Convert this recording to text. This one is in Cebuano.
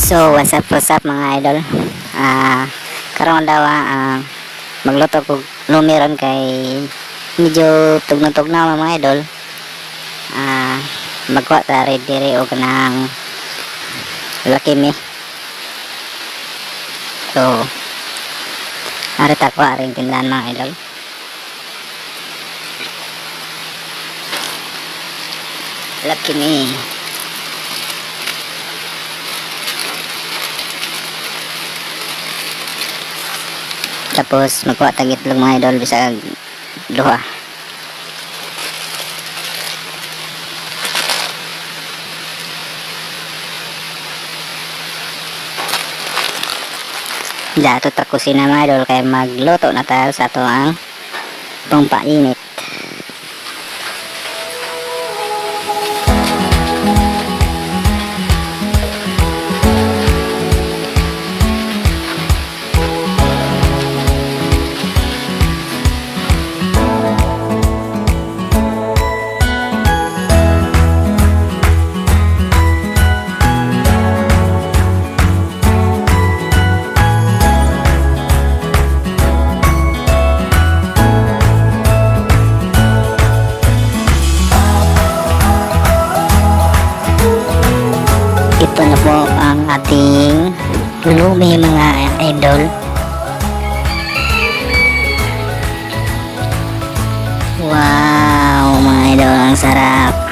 So, what's up mga idol? Karon daw magluto ko lumi ron kay medyo tugnaw-tugnaw, mga idol. Magkuha ta rin diri og kanang Lucky Me. So, ari ta ko aring tindahan, mga idol. Lucky Me. Tapos magkuha tag itlog, mga idol, bisag duha. Dato ta kusina, mga idol, kay magluto na tayo sa ato ang pampainit. Ito na po ang ating lumi, mga idol. Wow, mga idol, ang sarap.